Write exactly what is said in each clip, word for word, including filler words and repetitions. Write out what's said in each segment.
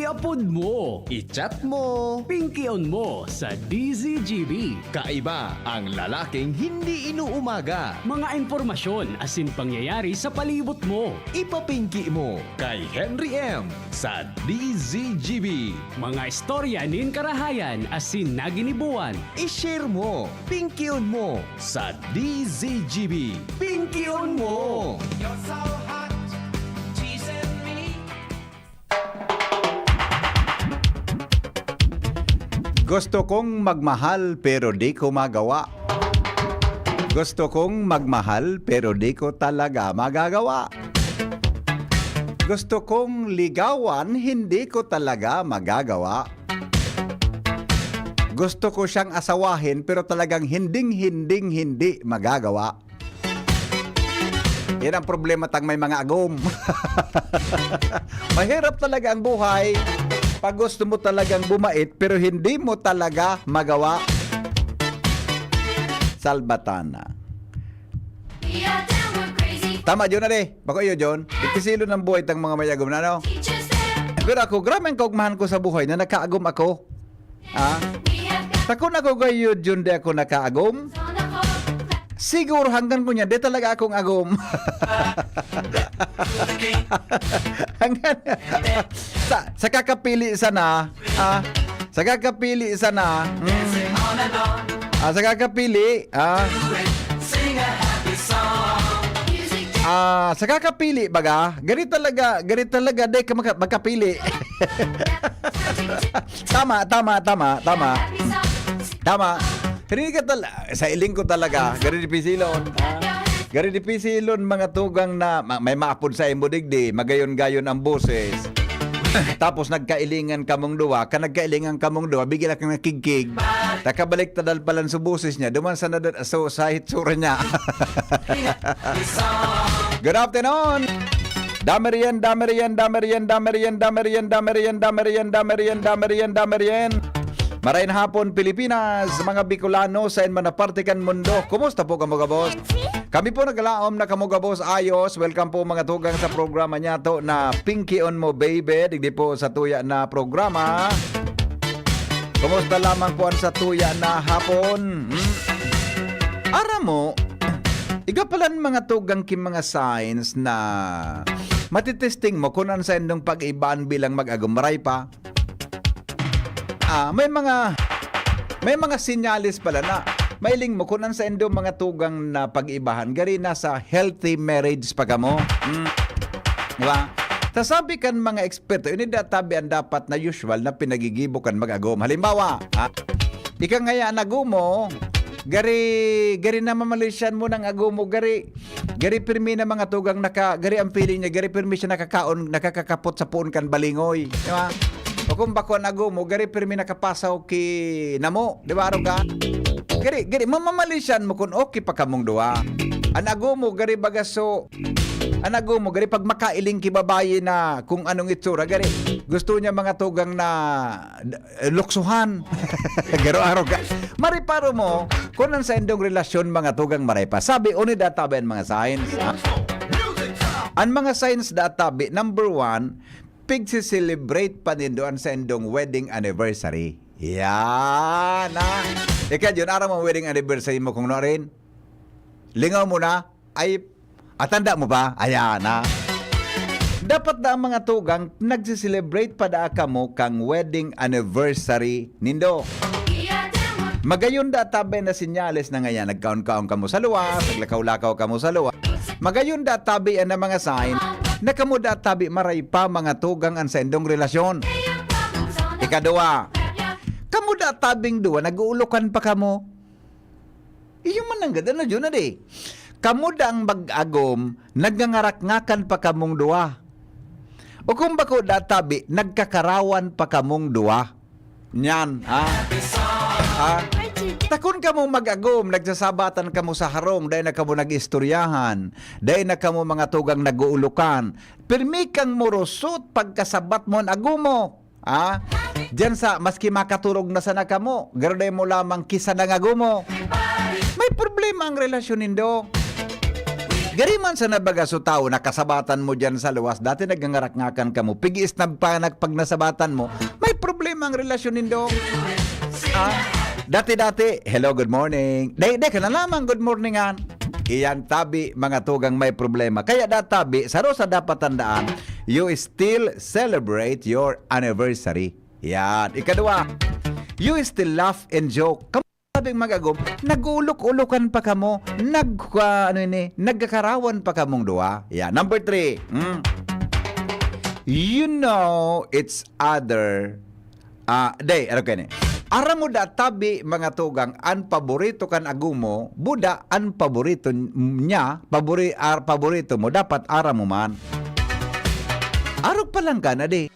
Tapod mo, i-chat mo, pingkion mo sa D Z G B. Kaiba ang lalaking hindi inuumaga. Mga impormasyon asin pangyayari sa palibot mo. Ipapingki mo kay Henry M sa D Z G B. Mga istorya nin karahayan asin naginibuan. I-share mo, pingkion mo sa D Z G B. Pingkion mo! You're so hot, teasing me. Gusto kong magmahal pero di ko magawa. Gusto kong magmahal pero di ko talaga magagawa. Gusto kong ligawan, hindi ko talaga magagawa. Gusto ko siyang asawahin pero talagang hinding-hinding hindi magagawa. Yan ang problema tang may mga agom. Mahirap talaga ang buhay pag gusto mo talagang bumait pero hindi mo talaga magawa. Salbatana. Tama, John, ade. Bako iyo, John. Dipisilon ang buhay tang mga may agom na, no? Pero ako, grabe ang kaugmahan ko sa buhay na nakaagom ako. Ah? Takon ako gayud yun, di ako nakaagom. Siguro hanggang kunya, di talaga akong agom. Hanggang sa, sa kakapili sana, ah, sa kakapili sana, hmm, ah, sa kakapili, ah, ah, sa kakapili, baga, gari talaga, gari talaga, di ka maka-, makapili. Tama, tama, tama, tama. Tama. Hindi ka tal-, sa iling ko talaga, gari dipisilon. Ha? Gari dipisilon, mga tugang na ma-, may maapod sa imo digdi, magayon-gayon ang boses. Tapos nagkailingan kamong duwa, ka nagkailingan kamong duwa, bigla kang nakigkig. Nakabalik tadal palan sa boses niya, duman sa nada-, so, sa hitsura niya. Good afternoon! Dami riyan, dami riyan, dami riyan, dami riyan, dami riyan, dami riyan, dami riyan, dami riyan, dami riyan, dami riyan. Maray na hapon, Pilipinas, mga Bicolano, sain man na parte kan mundo. Kumusta po kamo, gabos? Kami po naglaom na kamo, gabos, ayos. Welcome po, mga tugang, sa programa niyato na Pinkion Mo, Baby. Digdi po sa tuya na programa. Kumusta lamang po ang sa tuya na hapon? Hmm? Aram mo, iga palan mga tugang ki mga signs na matitesting mo kung an saindong pag-iibaan bilang mag-agom, maray pa. Ah, may mga, may mga sinyales pala na mailing mo kung an saindong mga tugang na pag-iibahan, gari nasa healthy marriage pa kamo. Hmm. Di ba? Sasabi kan mga eksperto, ini da tabi ang dapat na usual na pinagigibo kan mag-agom. Halimbawa, ha? Ika ngaya an agom mo, gari, gari namamalisyan mo ng agom mo, gari, gari pirmi na mga tugang naka, gari ang feeling niya, gari pirmi siya nakakaon, nakakakapot sa puon kan balingoy. Di ba? O kung bako an agom mo, gari pirmi nakapasaw ki namo, di ba, Aroga? Gari, gari, mamamalisyan mo kung okay pa kamong duwa. An agom mo, gari bagaso, an agom mo, gari pag makailing ki babayi na kung anong itsura, gari gusto niya mga tugang na, eh, luksuhan. Garo-aro ka. Mariparo mo, kung ang saindong relasyon, mga tugang maray pa. Sabi, unida tabi an mga signs, ha? An mga signs da tabi, number one, pigsi-celebrate pa nindo an saindong wedding anniversary. Yan, ha? Ika, Jun, aram ang wedding anniversary mo kung nuarin? Lingaw mo na? Ay, atanda mo ba? Ayan, ha? Dapat da ang mga tugang, nagse-celebrate pa da kamo kang wedding anniversary nindo. Magayon da tabi na sinyales na ngayan, nagkaon-kaon kamo sa luwas, naglakaw-lakaw kamo sa luwas. Magayon da tabi na mga sign na kamo da tabi maray pa mga tugang an saindong relasyon. Ikaduwa, kamo da tabing duwa, nag-uulukan pa kamo. Iyo man nanggad, ano, Jun, na di? Kamo da ang mag-agom, nagngangarakngakan pa kamong duwa. O kung bako da tabi, nagkakarawan pa kamong duwa. Nyan, ha? Ha? Takon kamo mag-agom, nagsasabatan kamo sa harong, dai na kamo nag-istoryahan, dai na kamo mga tugang nag-uulukan. Pirmi kang morosot pagkasabat mo an agom mo. Ah, diyan sa maski makaturog na sana kamo, garo dai mo lamang kisa na nga gumo. May problema ang relasyon nindo. Gari man sa nabaga so tawo, nakasabatan mo diyan sa luwas, dati nagangarak-ngakan kamo, pig-iisnab pa nak-, pag nasabatan mo, may problema ang relasyon nindo. Ah, dati-dati, "Hello, good morning." Day, day ka na lamang, "Good morning," an. Iyan tabi, mga tugang, may problema. Kaya da tabi, saro sa dapat tandaan, you still celebrate your anniversary. Yan. Ikadua, you still laugh and joke. Tabing mag-agom, nag-uulok-ulokan pa kamo, nag-, ah, ano ini, nagkakarawan pa kamong duwa. Yeah, number three. Mm. You know it's other, ah, day, ano kani? Aram mo da tabi, mga tugang, an paborito kan agom mo, buda an paborito niya, pabori-, ar-, paborito mo, dapat aram mo man. Arog pa lang ka na, di.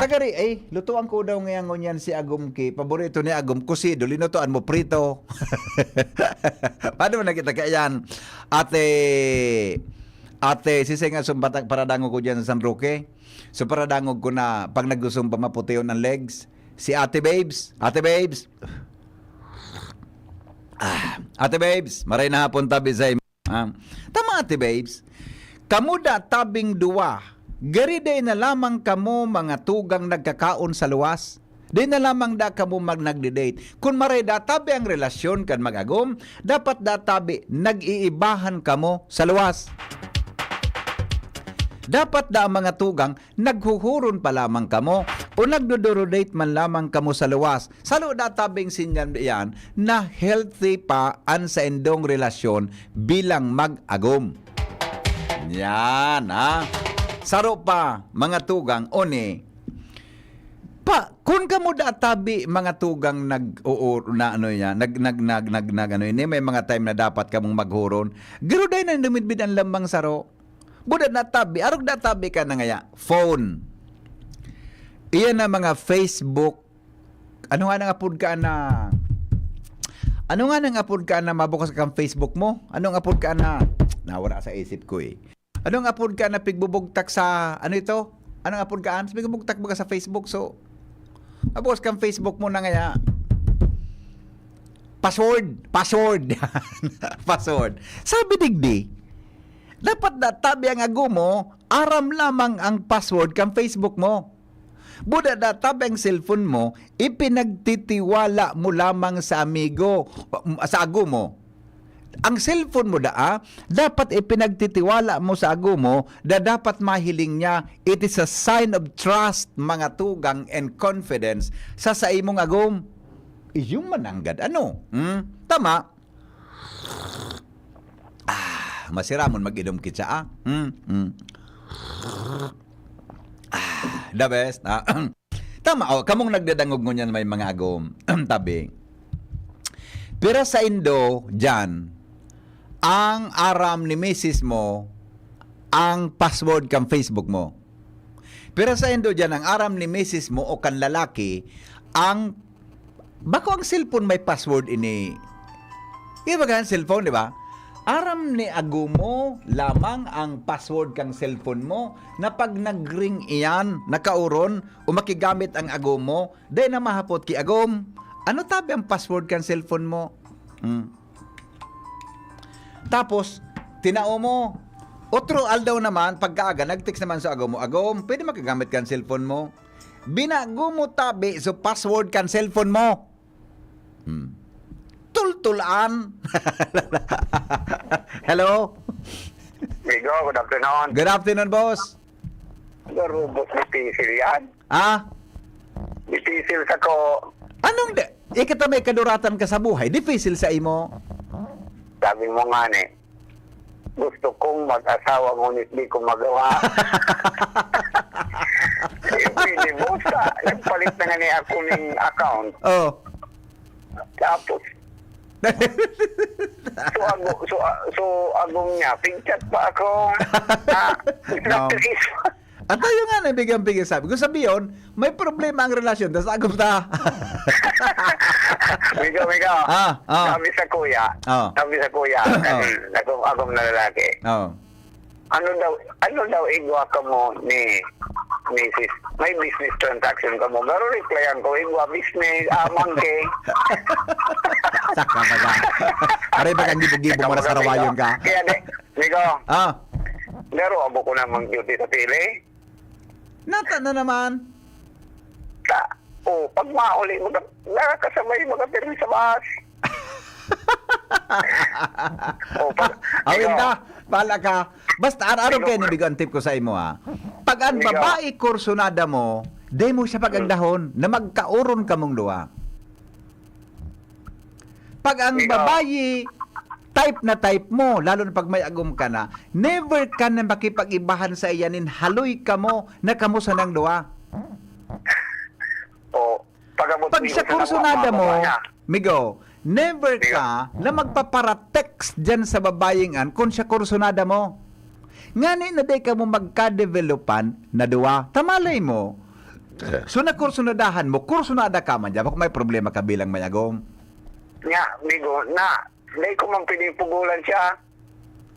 Tagari, ay, lutuan ko daw ngayon ngunyan si agom ki. Paborito ni agom, kusido, linutuan mo, prito. Paano mo nakita kaya yan? Ate, ate, sisay nga sumbatag paradangog ko dyan sa San Roque? So, paradangog ko na, pag nagdusong pa, maputiyon ang legs. Si Ate Babes, Ate Babes. Ah, Ate Babes, maray na hapon tabi sa imo. Ah, tama, Ate Babes. Kamo da tabing duwa, gari day na lamang kamo mga tugang nagkakaon sa luwas. Day na lamang da kamo mag-, nagde-date. Kun maray da tabi ang relasyon kan mag-agom, dapat da tabi nag-iibahan kamo sa luwas. Dapat da ang mga tugang naghuhuron pa lamang kamo o nagdodoro-date man lamang kamo sa luwas. Salo da tabing sinyan iyan na healthy pa an saindong relasyon bilang mag-agom. Yan, ha? Saro pa, mga tugang, oni. Pa, kun kamo da tabi, mga tugang, nag-, oo, na ano yan, nag-, nag-, nag-, nag-, nag-, ano ini, may mga time na dapat kamong maghuron. Garo day na dumidbid ang lambang saro. Buda na tabi, arog na tabi ka na ngaya. Phone. Iyan na mga Facebook. Ano nga nang apod ka na? Ano nga nang apod ka na mabukas kang Facebook mo? Anong apod ka na? Nawala sa isip ko eh. Anong apod ka na pigbubugtak sa, ano ito? Anong apod ka? Ano? Pigbubugtak baga sa Facebook. So, mabukas kang Facebook mo na ngaya. Password. Password. Password. Sabi digdi, dapat da tabi ang agom mo, aram lamang ang password kan Facebook mo. Buda da tabi ang cellphone mo, ipinagtitiwala mo lamang sa amigo, sa agom mo. Ang cellphone mo daa, dapat ipinagtitiwala mo sa agom mo, da dapat mahiling niya, it is a sign of trust, mga tugang, and confidence sa saimong agom. Iyo mananggad, ano? Hmm? Tama? Ah, masiramon mag-inom kitsa, ah. Hmm, hmm. Ah, the best, ah. Tama, oh, kamong nagdadangog ngunyan may mga agom. Tabi. Pero sa indo, dyan, ang aram ni misis mo, ang password kang Facebook mo. Pero sa indo dyan, ang aram ni misis mo o kan lalaki, ang, bako ang cellphone may password ini. Iba ka ang cellphone, di ba? Aram ni agom mo lamang ang password kang cellphone mo na pag nag-ring iyan, nakauron, o makigamit ang agom mo, dai na mahapot ki agom. Ano tabi ang password kan cellphone mo? Hmm. Tapos, tinao mo. Otro aldaw naman, pagkaaga, nag-text naman sa agom mo, "Agom, pwede makagamit kan cellphone mo?" Binago mo tabi so password kan cellphone mo. Hmm. Tultulan. Hello? Migo, good afternoon. Good afternoon, boss. Garubot, difícil yan. Ah? Difícil sa ko. Anong di-, ikita may kaduratan ka sa buhay, difícil sa imo? Sabi mo nga ni, "Gusto kong mag-asawa, ngunit di ko magawa." Eh, pwede, boss, ah. Nagpalit na nga ni ako ning account. Oh. Tapos, so, ago-, so, ah, so, agong niya, pig-chat pa ako. Ah, No. At tayo nga, nabigyan-bigyan sabi. Kung sabi yun, may problema ang relasyon, tas agom ta. Migo, migo. Ah, ah. Sabi sa kuya, Oh. sabi sa kuya, Oh. agom, agom na lalaki. Oh. Ano daw, ano daw igwa ka mo ni misis? May business transaction ka mo. Garo replyan ko, igwa business, amang ke. Saka baga. Aray baga ang gibo-gibo mo na sa rawayon ka. Kaya di, Migo, Ah, laro abo ko na mag-duty sa pili. Nata na naman. Sa, oh, pag mauli, mag-, nakakasabay magkapirmi sa bus. Oh, pag, Awin ikaw. Ka, bahala ka. Basta, ar-, araw Ikaw. Kayo ni Bigo, ang tip ko sa imo, ha. Pag ang Ikaw. Babae kursunada mo, di mo siya pagagdahon na magkaoron kamong duwa. Pag ang Ikaw. Babayi, type na type mo, lalo na pag may agom ka na, never ka na makipag-ibahan sa iya nin haloy kamo na kamo sanang duwa. O, pag-abot Pag mo sa sa kursunada mo, Migo, never Migo. Ka na magpapara-text dyan sa babayeng an kung siya kursunada mo. Ngani na di kamo magkadevelopan na duwa. Tamalay mo, so, nakursunadahan mo, kursunada ka man dyan, baka may problema ka bilang may agom. Nga, Migo, na, dai ko man pwede pugulan siya.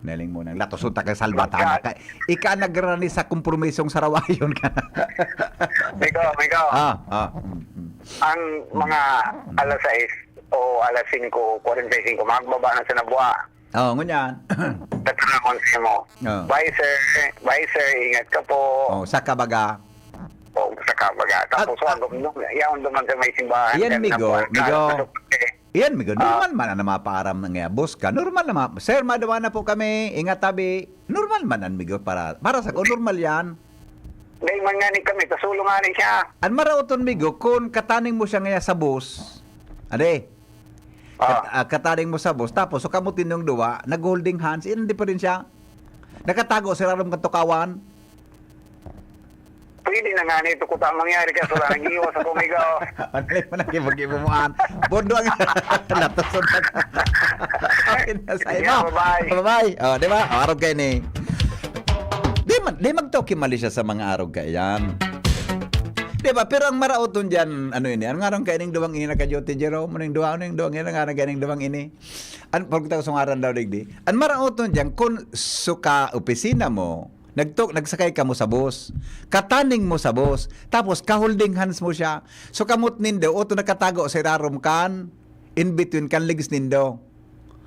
Naling mo nang latos unta kay salbatan Magka- ka. Ika nagrani sa kompromisong sarawayon ka. Migo, Migo. Ah, ah. Mm, mm. Ang mga alas sais o alas singko kwarenta y singko, magbaba na sa nabwa. Oh, ngunyan. Tatanamon sa imo. Oh. Bye, sir. Bye, sir. Ingat ka po. Oh, saka baga. O, saka baga. Tapos, At, wag mo, yaon naman sa may simbahan. Yan, Kaya migo, nabuhay ka, migo. Sa suporte. Yan, migo. Ah. Normal man ang mapaaram ng nga, boss ka. Normal naman. "Sir, madawa na po kami. Ingat tabi." Normal man ang migo para, para sa ko, normal yan. Dahil man nga ni kami, kasulo nga ni siya. Ang maraoton, migo, kung kataning mo siya ngaya sa boss. Ade. Ah. Kat-, ah, kataring mo sa boss, tapos so kamo tinong duwa, nag-holding hands, yan ang diferensya. Nakatago sa irarom kan tukawan. Pwede na nga nito, kuta mangyari ka, so lang, nag-iwas ako, migo. Ano mo nang ibugibuhan? Bondo ang latos na. Okay na sa imo. Yeah, bye-bye. Bye-bye. Oh, di ba? Oh, arog kayo ni. Di man, di magtoki mali siya sa mga arog kayan. Di ba? Pero ang maraoton dyan, ano ini? Ang arog kayo ning duwang ini naka-duty, Jerome? Ano yung duwa? Ano yung duwang ini? Ang arog kayo ning duwang ini? An, pag tayo sungaran daw, digdi. Ang maraoton dyan, kung suka opisina mo, nagto-, nagsakay ka mo sa bus, kataning mo sa bus, tapos ka-holding hands mo siya, so kamot nindo, oto nakatago sa irarom kan, in between kan legs nindo.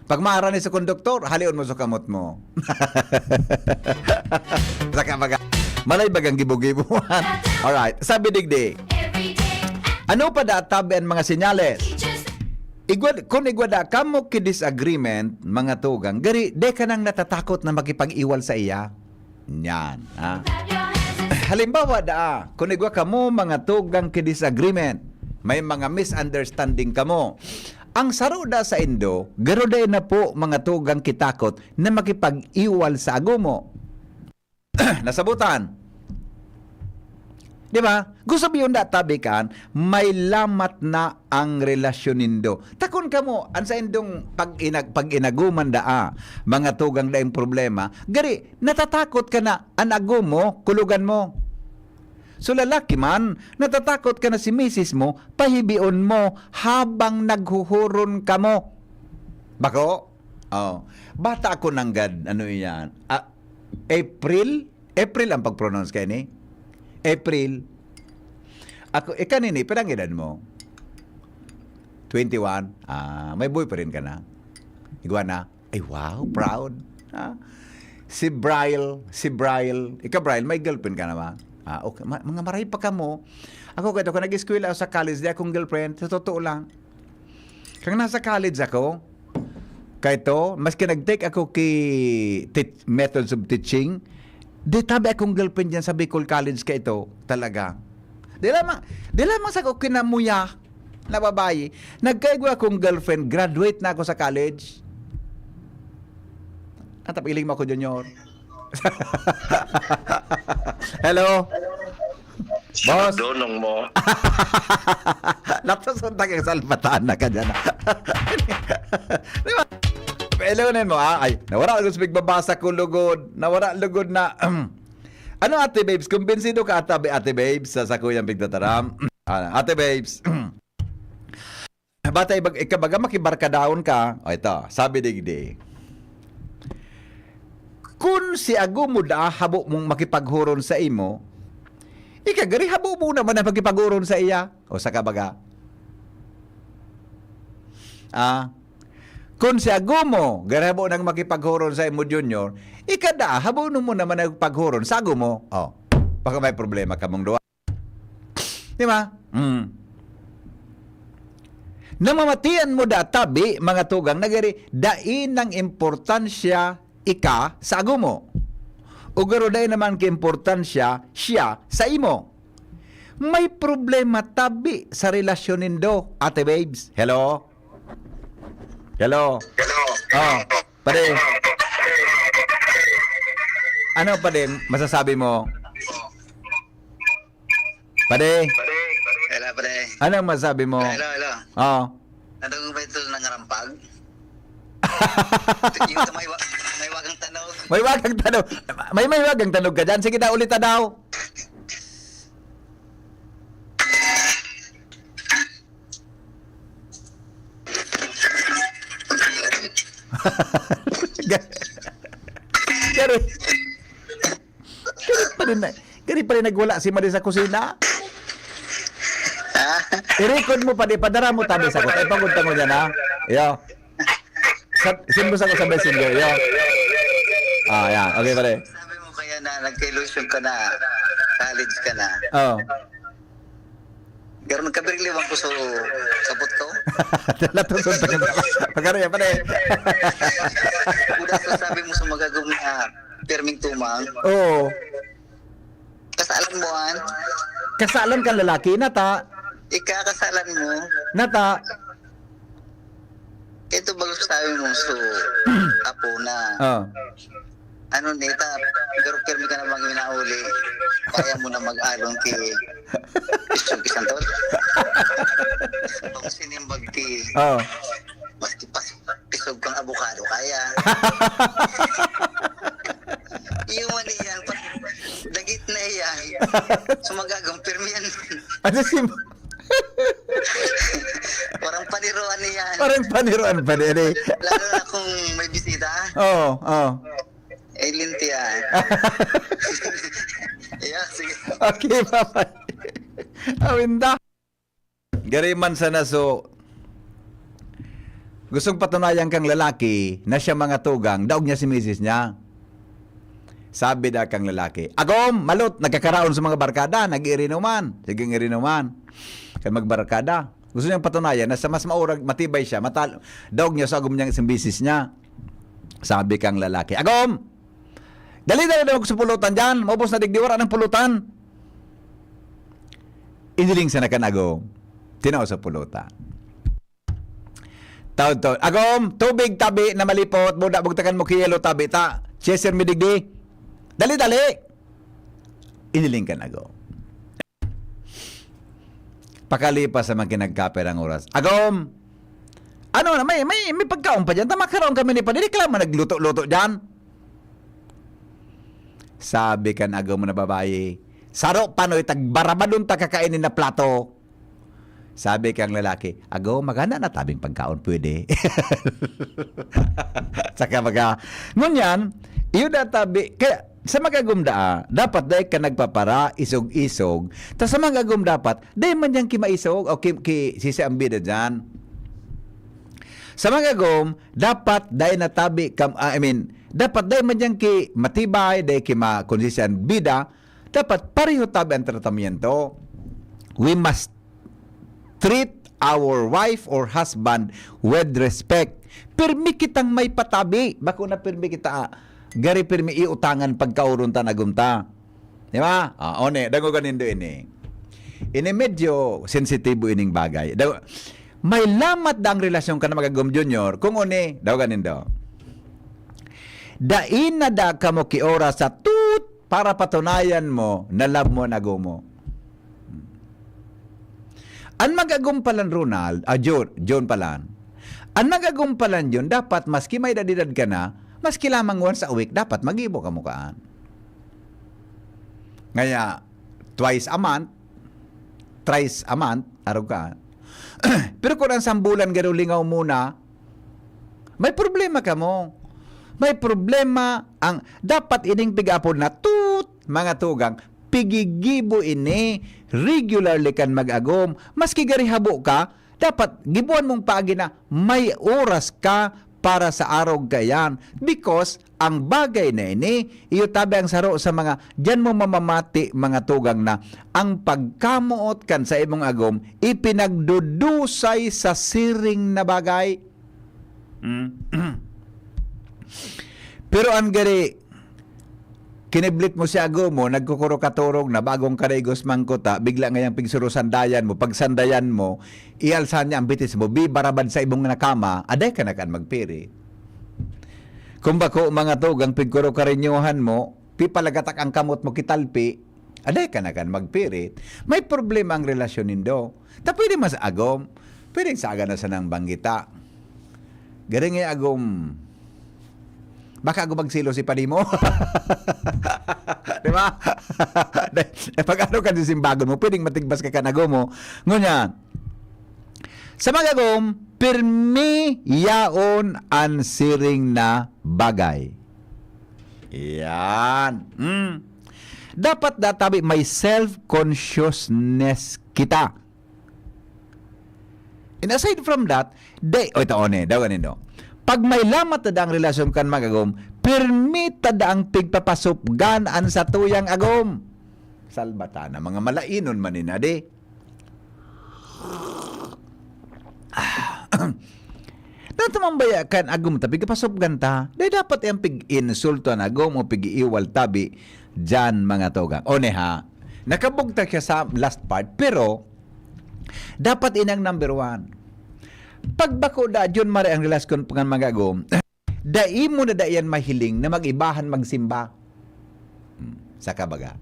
Pag maarani sa konduktor, halion mo sa kamot mo. Saka baga, malay bagang gibo-gibuhan. Alright, sabi digdi, ano pa da tabi ang mga senyales? Igwa, kung igwa da kamo ki disagreement, mga tugang, gari, de ka nang natatakot na makipag-iwal sa iya. Yan, ha? Halimbawa, daa, kung igwa kamo, mga tugang ki disagreement, may mga misunderstanding kamo. Ang saro da sa indo, garo dai na po, mga tugang ki takot na makipag-iwal sa agomo. Nasabutan. Di ba? Gusto mo yun na tabi kan, may lamat na ang relasyon nindo. Takon ka mo, an sa indong pag-inag-, pag-inaguman daa, mga tugang daing problema, gari, natatakot ka na, an agom mo, kulugan mo. So, lalaki man, natatakot ka na si misis mo, pahibion mo habang naghuhuron ka mo. Bako? Oh. Bata ako nanggad, ano iyan? Ah, April? April ang pag-pronounce kayo ni? April. Ako, eh, kanini, pirang edad mo? Twenty-one? Ah, may boyfriend ka na? Igwa na? Ay, wow, proud. Ah, si Bryle, si Bryle. Ikaw, Bryle, may girlfriend ka na ba? Ah, okay. Ma-, mga maray pa ka mo. Ako, kaya ako, nag-eskwela ako sa college, di akong girlfriend. Sa totoo lang. Kang nasa college ako, kay to, maski nag-take ako ki tea-, methods of teaching, di tabi akong girlfriend dyan sa Bicol College kay to, talaga. Di lamang, di lamang sa ko kinamuya na babae, nagkaigwa akong girlfriend, graduate na ako sa college. At iling mo ako, Junior. Hello? Boss. Donong mo. Latos ang tagang salbatan na ka dyan, ah. Di ba? Pailonin mo, ah. Ay, nawara lugod sa pigbabasa ko, lugod. Nawara lugod na. Ano, Ate Babes? Kumbinsido ka, Ate, Ate Babes, sa sakuyang pigtataram? Ah, Ate Babes. Bata, ibag-, ikabaga, makibarkadahon ka. O, ito, sabi digdi, "Kun si agom mo daa habo mong makipaghuron sa imo, ika gari habo mo naman na makipaghuron sa iya." O, saka baga, ah, Kun si agomo, garabo nang makipaghuron sa imo, Junior, ika daa, habonon mo naman ang paghuron sa agomo. Oh, baka may problema kamong duwa. Di ba? Mm. Namamatian mo da tabi, mga tugang, na gari, dai nang importansya ika sa agomo. O garo dai naman kaimportansya siya sa imo. May problema tabi sa relasyon nindo, Ate Babes. Hello? Hello? Oh, pare. Ano, pare, masasabi mo? Pare, Hello, pre. Anong masabi mo? Hello, hello. Oh. Ano ba ito nangarampag? Yung may, wa- may wagang tanog. May wagang tanog. May may wagang tanog ka dyan. Sige daw, ulita daw. Gari. Gari pa rin na. Gari pa rin nagwala si Madi sa kusina. I-record mo pa di, padara mo tabi sa ko. Ipagod mo dyan, ha? Yo. Sa, send mo sa ko sa messenger, yo. Ah, yan. Okay, pare. Sabi mo kaya na nagka-illusion ka na, college ka na. Oh. Pero nagkabiriliwan ko sa kapot ko. Natusod pa ka. Pagkano yan, pare? Kuda sa sabi mo sa magagong na pirming tumang. Oo. Kasalan mo, an? Kasalan kang lalaki, nata. Ikakasalan mo. Nata. Ito ba sabi mo sa apo na Oh. Ano, neta, pero pirmi ka na bang minauli? Kaya mo na mag-alon ki Pisog ki Santol? Kung sinimbag ki, Oh. maski pas, pisog kang abukado, kaya. Iyo man iyan, pa- dagit na iyan. Sumagagang pirmi yan. Ano si... Parang paniruan iyan. Parang paniruan pa din eh. Lalo na kung may bisita, Oo, oo. Eh, lintian. Yeah, sige. Okay, bye-bye. Awinda. Gari man sana so, gustong patunayan kang lalaki na siya mga tugang, daog niya si misis niya. Sabi da kang lalaki, "Agom, malot, nagkakaraon sa mga barkada, nag-iirinuman." Sige, iirinuman. Kaya magbarkada. Gusto niyang patunayan na sa mas maurag, matibay siya, matal daog niya sa agom niyang isang misis niya. Sabi kang lalaki, "Agom! Dali, dali, dali, sa pulutan dyan. Maubos na digdi, wala nang pulutan." Iniling sa nakan agom. Tinao sa pulutan. Taod-taod, "Agom, tubig tabi na malipot, buda bugtakan mo kiyelo tabi ta. Chaser mi digdi. Dali, dali." Iniling kan agom. Pakalipas naman kinagkape ng oras. "Agom! Ano na, may, may, may pagkaon pa dyan? Tama, karoon kami ni Padre. Di ka lang man nagluto-luto dyan." Sabi kan agom na babae, "Saro panoy, tagbarabadon ta kakainin na plato." Sabi kang lalaki, "Agom, maganda na tabing pagkaon, pwede." Saka baga, ngunyan, iyo na tabi, kaya sa magagom daa, dapat dai ka nagpapara, isog-isog. Ta sa magagom dapat, dai man yan ki maisog, o ki, ki, sisi ang bida dyan. Sa magagom, dapat dai na tabi, kam, ah, I mean, dapat dai man yan ki matibay, dai ki ma, kung sisi ang bida, dapat pareho tabi ang tratamiento. We must treat our wife or husband with respect. Pirmi kitang may patabi. Bako na pirmi kita, ah, gari pirmi iutangan pagkauron ta nagumta. Di ba? Ah, one, dangogan nindo ini. Ini medyo sensitibo ining bagay. Daw, may lamat da ang relasyon ka na magagom junior. Kung one, dangogan nindo. Dai na da kamo ki oras sa tut para patunayan mo na love mo an agom mo. An mag-agom palan, Ronald, ah, John, John palan. An mag-agom palan, John, dapat maski may edad-edad ka na, maski lamang once a week, dapat magibo kamo kaan. Ngaya, twice a month, thrice a month, arog ka. Pero kung ang sambulan garo lingaw muna, may problema kamo. May problema ang dapat ining pig-apod na tut, mga tugang, pigigibo ini regularly kan mag-agom. Maski gari habo ka, dapat gibuan mong paagi na may oras ka para sa arog kaiyan. Because ang bagay na ini, iyo tabi ang saro sa mga, diyan mo mamamati, mga tugang, na ang pagkamoot kan sa imong agom, ipinagdudusay sa siring na bagay. Mm. Pero an gari, kiniblit mo si agom mo, nagkukuro-katurog na, bagong karaygos man kuta, bigla ngayang pigsurusandayan mo, pagsandayan mo, ialsa niya ang bitis mo, bibarabad sa imong nakama, aday ka na kan magpirit. Kung bako, mga tugang, pigkuro-karinyohan mo, pipalagatak ang kamot mo, kitalpi, aday ka na kan magpirit. May problema ang relasyon nindo. Ta pwede mas agom, pwede saga na sanang banggita. Garing nga agom, baka agom magsilo si padi mo. Di ba? Eh, pag ano ka sisimbagon mo, pwedeng matigbas ka kan agom mo. Ngunyan, sa magagom, pirmi yaon an siring na bagay. Yan. Mm. Dapat databi may self-consciousness kita. And aside from that, day, o ito, one, daw ganito. Pag may lamat na daang relasyon kan magagom, pirmi ta daang pigpapasupgan an satuyang agom. Salbata na, mga malainon man ni na, di? Ah, natumambaya kan agom ta, pigpapasupgan ta. Di dapat yang pig-insulto an agom o pig-iiwal tabi diyan, mga tugang. One ha, nakabugtak siya sa last part, pero dapat inang number one. Pag bako da, John Marie, ang relasyon pangan magagom, dai mo na dai yan mahiling na mag-ibahan magsimba. Hmm, saka baga.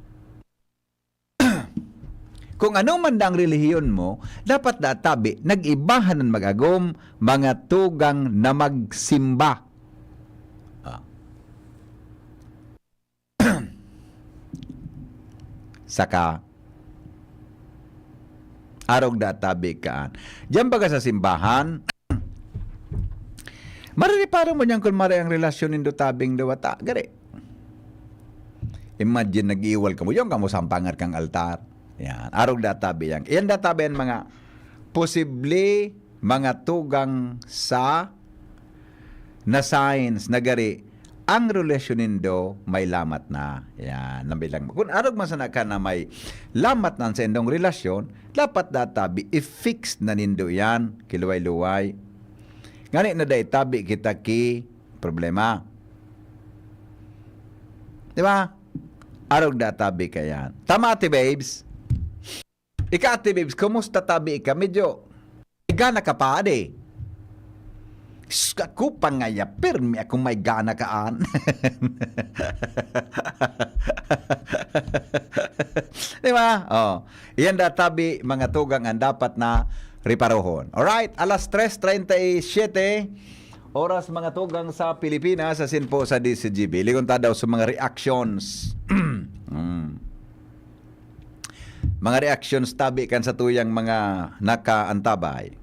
Kung ano man da ang relihiyon mo, dapat da tabi, nag-ibahan an mag-agom, mga tugang na magsimba. Ah. Saka, arog da tabi kaan. Diyan baga sa simbahan, marireparo mo niyan kun maray ang relasyon nindo tabing duwa ta, gari. Imagine, nag-iiwal kamo, yung kamo sampangat kang altar. Yan, arog da tabi yan. Yan da tabi ang mga posible mga tugang sa na signs na gari ang relasyon nindo may lamat na. Yan, nabilang. Kung arog man sana ka na may lamat na sa indong relasyon, dapat da tabi, i-fix na nindo yan, kiluway-luway. Ngani na dai tabi kita ki problema. Di ba? Arog da tabi ka yan. Tama, Ate Babes? Ika, Ate Babes, kumusta tabi ka? Medyo may gana ka pa, ade? Sus, ako pa ngaya, pirmi akong may gana kaan. Di ba? Oh. Iyan da tabi, mga tugang, ang dapat na reparohon. Alright, alas tres treinta y siete, oras, mga tugang, sa Pilipinas, asin po sa D Z G B. Ligon ta daw sa mga reactions. Mm. Mga reactions tabi kan satuyang mga nakaantabay.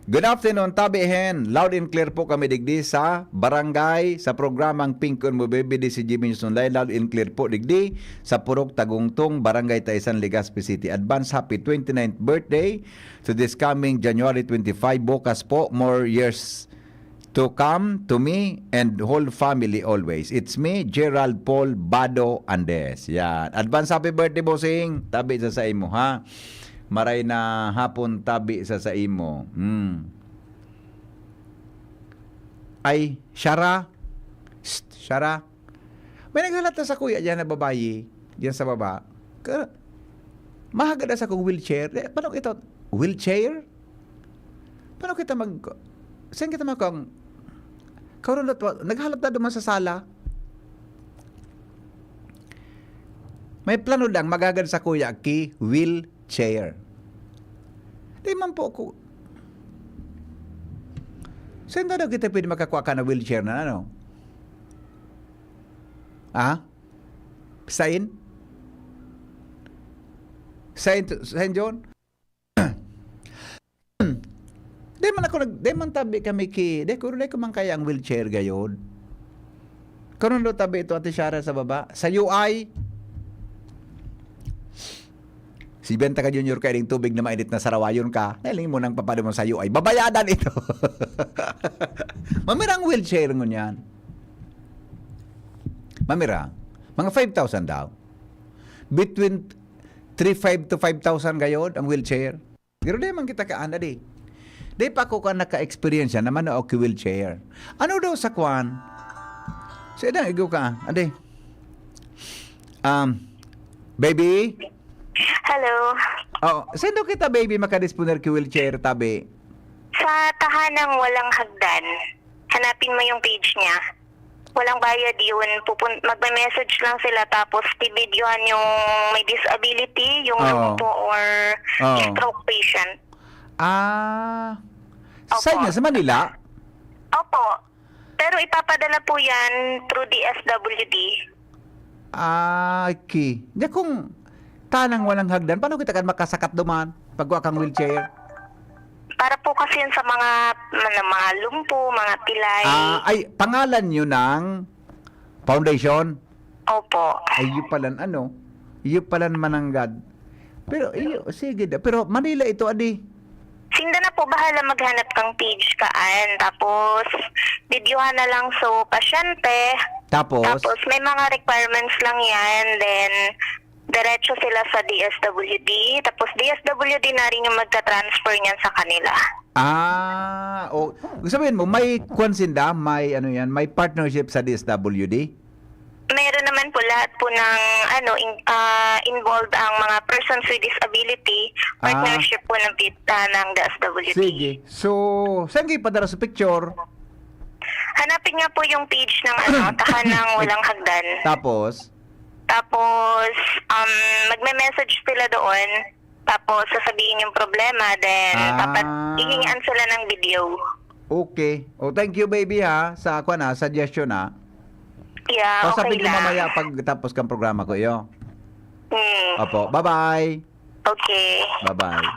Good afternoon, tabi hen. Loud and clear po kami digdi sa barangay, sa programang Pingkon Mo Baby, D Z G B News Online. Loud and clear po digdi sa Purok Tagungtong, Barangay Taisan, Legazpi City. Advance happy twenty-ninth birthday to this coming January twenty-five. Bukas po, more years to come to me and whole family always. It's me, Gerald Paul Bado Andes. Yan. Advance happy birthday, bossing. Tabi sa saimo, ha? Maray na hapon, tabi sa saimo. Hmm. Ay, Shara. Shh, Shara. May naghalat na sa kuya diyan na babayi, diyan sa baba. Ka-, mahagad na sa kong wheelchair. Eh, paano ito? Wheelchair? Paano kita mag-, saan kita mag-, karon na to, naghalat na duman sa sala. May plano lang, maghagad sa kuya ki wheelchair. Di man po ko. Saan na daw kita pwede makakwa ka na wheelchair na ano? Ah? Sain? Sain, Sain John? Di man ako nag-, di man tabi kami ki, di ko, di ko man kaya ang wheelchair gayod. Karon do tabi ito, Ate Shara, sa baba. Sa U I, Sibenta ka, Junior, kaining tubig na mainit na sarawayon ka, nailing mo nang papadumon sa'yo ay babayadan ito. Mamirang wheelchair ngunyan. Mamira, mga five thousand daw. Between three five to five thousand gayod ang wheelchair. Pero di man kita kaan, adi. Di pa ako ka naka-experience na mano ako wheelchair. Ano daw sa kwan? Sa idang igo ka, adi. Um, baby? Hello. Oh, sendo kita, baby, makadisponer ki wheelchair, tabi? Sa Tahanang Walang Hagdan, hanapin mo yung page niya. Walang bayad yun. Pupun- magme-message lang sila tapos bibidyohan yung may disability, yung Oo. lumpo or Oo. stroke patient. Ah, Opo. Saan niya? Sa Manila? Opo. Pero ipapadala po yan through D S W D. Ah, okay. Di kung Tahanang Walang Hagdan, paano kita kan makasakat duman? Pagwa kang wheelchair? Para po kasi yun sa mga mga, mga lumpo, mga pilay. Ah, ay, pangalan nyo ng foundation? Opo. Ay, yun palan ano? Yun palan mananggad. Pero, iyo, sige da. Pero Manila ito, adi. Sinda na po bahala maghanap kang page kaan. Tapos, videohan na lang so pasyente. Tapos, Tapos, may mga requirements lang yan. Then, diretso sila sa D S W D. Tapos, D S W D na rin yung magta-transfer niyan sa kanila. Ah, o, sabihin mo, may kwan sinda, may ano yan, may partnership sa D S W D? Meron naman po lahat po ng ano in, ah, involved ang mga persons with disability, Ah. partnership po ng pit- ah, ng D S W D. Sige. So, saan kayo padala sa picture? Hanapin nga po yung page ng ano, Tahanang Walang Hagdan. Tapos, Tapos, um, magme-message sila doon. Tapos, sasabihin yung problema. Then, Ah. dapat hihingian sila ng video. Okay. O, thank you, baby, ha, sa, kwan, ha, suggestion, ha. Yeah, okay Sasabihin ko lang. Mamaya pagtapos kang programa ko, iyo. Hmm. Opo. Bye-bye. Okay. Bye-bye.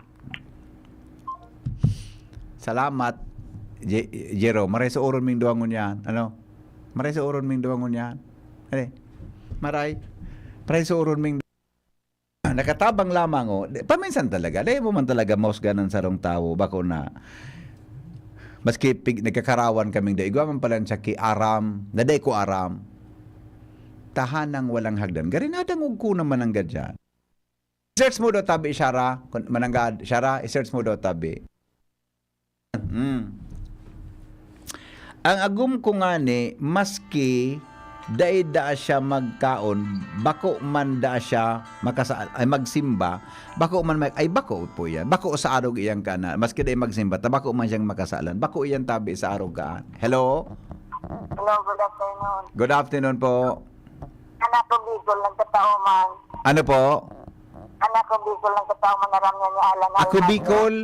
Salamat, Je- Jero. Maray sa uron ming duwa ngunyan. Ano? Maray sa uron ming duwa ngunyan. Ano? Maray. Maray sa uron ming Nakatabang lamang, oh. Di- Paminsan talaga. Dahil mo man talaga mausgan ang sarong tawo. Bako na, maski pig, nagkakarawan kaming da, igwa man pala siya ki aram, na dai ko aram. Tahanang Walang Hagdan. Gari nadangog ko naman ang gadyan. Search mo daw tabi, Shara. Kun- Mananggad, Shara, i-search mo daw tabi. Mm. Ang agom ko ngani, maski dai daa siya magkaon, bako man daa siya makasa-, ay, magsimba, bako man may, ay, bako po yan. Bako sa arog iyang kana, maski dai magsimba, ta bako man siyang makasalan. Bako iyan tabi sa arog kaan. Hello? Hello, good afternoon. Good afternoon po. Anak ko Bicol, nagkatao man. Ano po? Anak ko Bicol, nagkatao man, aram niya ni Alan. Ako Bicol?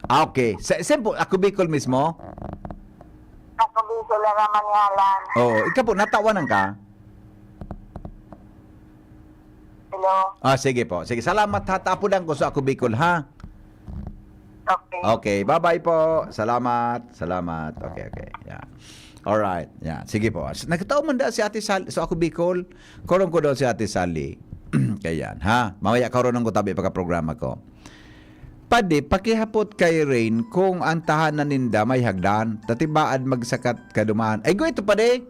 Ah, okay. Sa, saan po? Ako Bicol mismo? Ako Bicol, aram man ni Alan. Oo. Ikaw po, natawanan ka? Hello. Ah, sige po. Sige, salamat ha. Tapudan ko sa Ako Bicol, ha? Okay. Okay, bye-bye po. Salamat. Salamat. Okay, okay. Yeah. Alright. Yeah. Sige po. Nagkatao man da si Ate Sally. So, Ako Bicol, korong ko daw si Ate Sally. Kayan, ha? Mamaya karoon ko tabi pagka-programa ko. Padi, pakihapot kay Rain kung ang tahanan ninda may hagdan. Tatibaad magsakat kaduman. Ay, go ito, padi.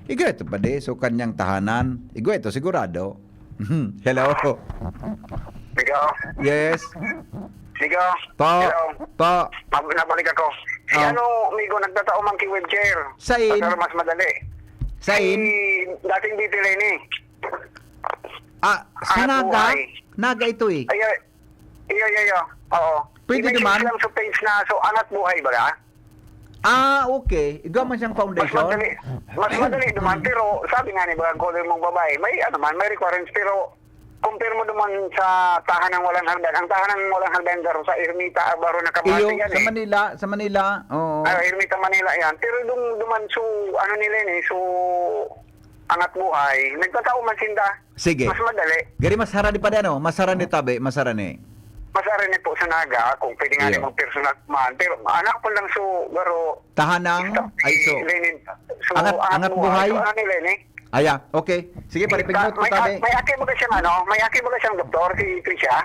Igo ito, padi. So, kanyang tahanan. Igo ito, sigurado. Hello. Migo, Yes. Migo. Po. Hello. Po. Pag nabalik ako. Si Ah. ano, Migo, nagtatao man ki wheelchair. Sain? Para mas madali. Sain? Si dating D P Leni. Ah, sa Ah, Naga? buhay. Naga ito eh. Ay, ay. Iyo, iyo, iyo. Oo. Pwede I-message naman. lang sa page na, so, Angat Buhay, baga? Ah, okay. Igwa man siyang Mas foundation? madali. Mas madali naman, pero sabi nga ni bagang caller mong babae, may ano man, may requirements, pero compare mo naman sa tahanang walang hagdan. Ang tahanang walang hagdan, garo sa Ermita, Abaro na Cavite Iyo, yan sa eh. Manila, sa Manila. Oo. Ah, Ermita, Manila yan. Pero dun, duman, so, ano nila yun eh, so, Angat Buhay, nagtatao man sinda. Sige. Mas madali. Gari mas harani pa din, oh. Mas harani tabi, mas harani. Mas harani po sa Naga, kung pwede nga Iyo. namang personal man. Pero anak po lang so, garo, Tahanang, ay so. Lenin, so, Angat- Angat Buhay? So, ano nila yun eh? Aya, okay. Sige, pare, pignot ko, may, tabi. May aki mo ka siyang ano, may aki mo ka siyang doktor, si Tricia.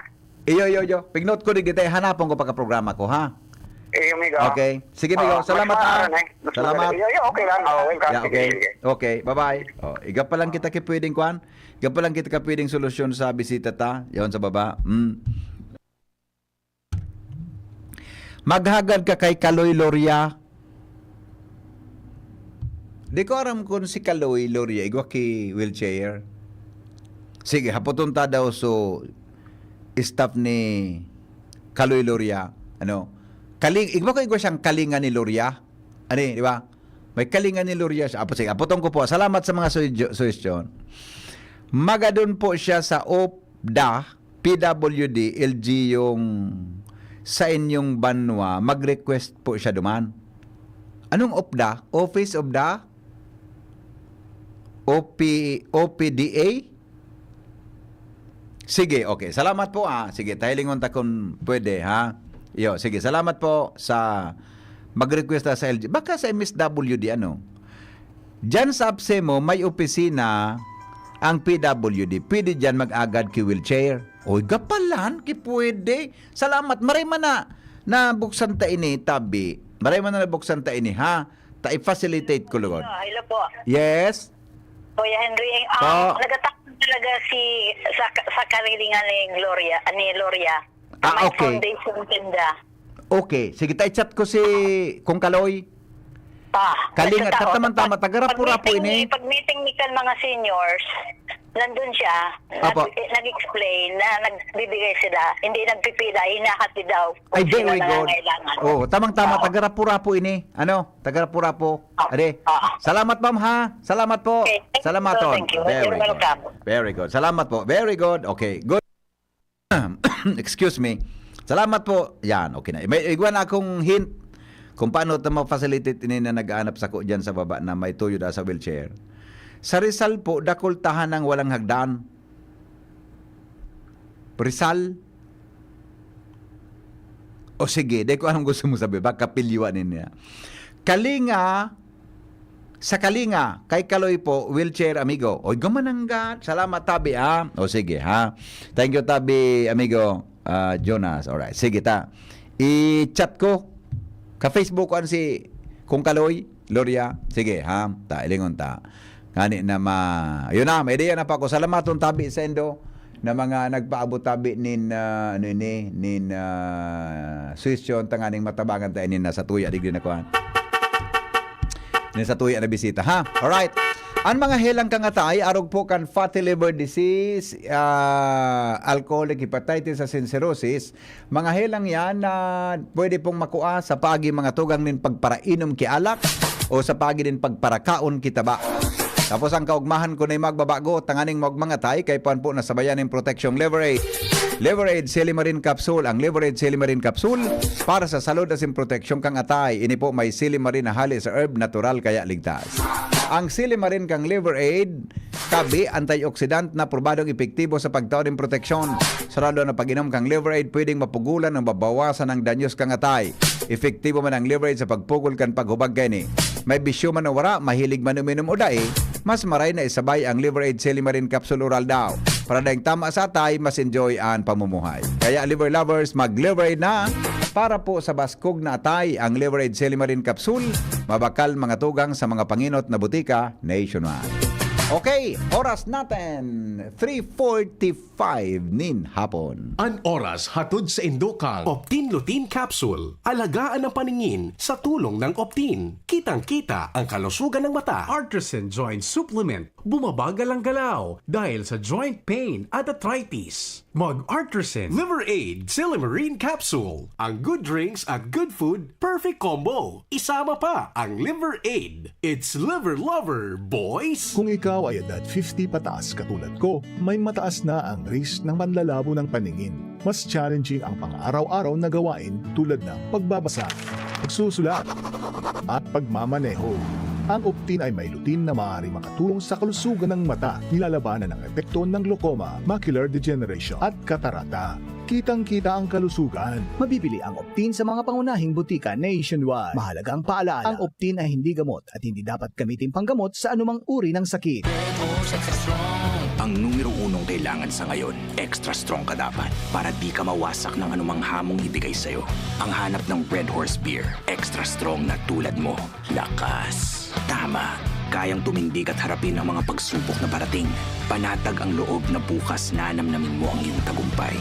Iyo, iyo, iyo. Pignot ko digdi, hanapon ko pagka-programa ko, ha? Eh, amigo. Okay. Sige, amigo. Oh, Salamat, mas ha. maano na eh. Mas Salamat. maano. Iyo, iyo, okay lang. Oh, welcome. Yeah, Sige, okay. sige. Okay, bye-bye. Oh, iga pa lang kita ki pwedeng kwan. Iga pa lang kita ka pwedeng solusyon sa bisita ta. Yon sa baba. Mm. Maghagad ka kay Kaloy Loria. Di ko aram kung si Kaloy Loria, igwa ki wheelchair. Sige, hapoton ta daw so staff ni Kaloy Loria. Ano? Kaling, igwa ko igwa siyang kalinga ni Loria. Ani, di ba? May kalinga ni Loria siya. Apo, sige, hapoton ko po. Salamat sa mga sugge-, suggestion. Magadon po siya sa OPDA, P W D, L G yung sa inyong banwa, mag-request po siya duman. Anong OPDA? Office of the O P, O P D A? Sige, okay. Salamat po, ah. Sige, tahilingon ta kung pwede, ha? Iyo, sige. Salamat po sa mag-request sa L G. Baka sa M S W D, ano? Diyan sa APSEMO, may opisina ang P W D. Pwede diyan mag-agad ki wheelchair. Oy, gapalan, ki pwede. Salamat. Maray man na nabuksan ta ini, tabi. Maray man na nabuksan ta ini, ha? Ta i-facilitate ko, lugod. Ah, hello po. Yes? Kuya Henry, eh, Po. ah, nagatakan talaga si sa sa kalilingan ni Gloria, ni Gloria. Ah, May okay. Foundation tinda. Okay. Sige, ta i-chat ko si Kong Kaloy. Ah, Kalinga, nagtatao. tama-tama, taga Rapu-Rapu Pag-meeting ini. ni- Pag-meeting ni kan mga seniors, nandun siya, Apo. nag, eh, nag-explain na nagbibigay sila, hindi nagpipila, hinahati daw. Ay, Kung very sino good. nangangailangan. Oh, tamang-tama, Oo. taga Rapu-Rapu ini. Ano? Taga Rapu-Rapu. Ah, Ade. ah. Salamat, ma'am, ha? Salamat po. Okay, thank you, Salamaton. thank you. Very You're good. Welcome. Very good. Salamat po. Very good. Okay, good. Excuse me. Salamat po. Yan, okay na. May igwa na akong hint kung paano ta ma-facilitate ini na nag-aanap sako diyan sa baba na may tuyo da sa wheelchair. Sa Rizal po, dakul tahan ang walang hagdan. Rizal? O sige, di ko alam gusto mo sabi. Baka pilyuan niya. Kalinga, sa Kalinga, kay Kaloy po, wheelchair, amigo. Oy, gamananggat. Salamat, tabi, ha? O sige, ha? Thank you, tabi, amigo. Ah, Jonas. Alright, sige ta. I-chat ko. Ka-Facebook ko an si Kong Kaloy, Loria. Sige, ha? Ta, ilingon ta. Ngani na ma-, yun na, may ideya na pa ako. Salamaton tabi sa indo na mga nagpaabot tabi nin, ah, ano ini, nin, ah, suhestyon tanganing matabangan ta ini na sa tuya, digdi na kuan. Nin sa tuya na bisita, ha? Alright. Ang mga helang kang atay, arog po kan fatty liver disease, ah, alcoholic hepatitis asin cirrhosis, mga helang yan na pwede pong makua sa paagi mga tugang nin pagparainom ki alak o sa paagi nin pagparakaon ki taba. Tapos ang kaugmahan ko na magbabago, tanganing maugmang atay, kay puan po na sabayan nin proteksyong Liver Aid. Liver Aid Silimarin Capsule. Ang Liver Aid Silimarin Capsule para sa salud asin proteksyon kang atay. Ini po may silimarin na hali sa herb, natural kaya ligtas. Ang silimarin kang Liver Aid, tabi, antioxidant na probadong epektibo sa pagtao nin proteksyon. Sarado na pag-inom kang Liver Aid, pwedeng mapugulan o mabawasan ang danyos kang atay. Epektibo man ang Liver Aid sa pagpugol kan paghubag kaini. May bisyo man o wara, mahilig man uminom o dai, mas maray na isabay ang Liver Aid Silimarin Capsule Oral daw. Para daing tama sa atay, mas enjoy an pamumuhay. Kaya Liver Lovers, mag Liver Aid na! Para po sa baskog na atay, ang Liver Aid Silimarin Capsule, mabakal mga tugang sa mga panginot na butika nationwide. Okay, oras natin, three forty-five nin hapon. An oras hatod sa indo kang Optin Lutein Capsule. Alagaan ang paningin sa tulong ng Optin. Kitang-kita ang kalusugan ng mata. Artisan Joint Supplement. Bumabagal ang galaw dahil sa joint pain at arthritis. Mag Artisan Liver Aid Silimarin Capsule. Ang good drinks at good food, perfect combo. Isama pa ang Liver Aid. It's Liver Lover, boys! Kung ikaw ay edad fifty pataas katulad ko, may mataas na ang risk ng panlalabo ng paningin. Mas challenging ang pang-araw-araw na gawain tulad ng pagbabasa, pagsusulat, at pagmamaneho. Ang Optin ay may lutein na maaaring makatulong sa kalusugan ng mata. Nilalabanan ang epekto ng glaucoma, macular degeneration, at katarata. Kitang-kita ang kalusugan. Mabibili ang Optin sa mga pangunahing butika nationwide. Mahalagang paalala, ang Optin ay hindi gamot at hindi dapat gamitin panggamot sa anumang uri ng sakit. Ang numero unong kailangan sa ngayon, extra strong ka dapat para di ka mawasak ng anumang hamong ibigay sa'yo. Ang hanap ng Red Horse Beer, extra strong na tulad mo. Lakas. Tama. Kayang tumindig at harapin ang mga pagsubok na parating. Panatag ang loob na bukas nanamnamin mo ang iyong tagumpay.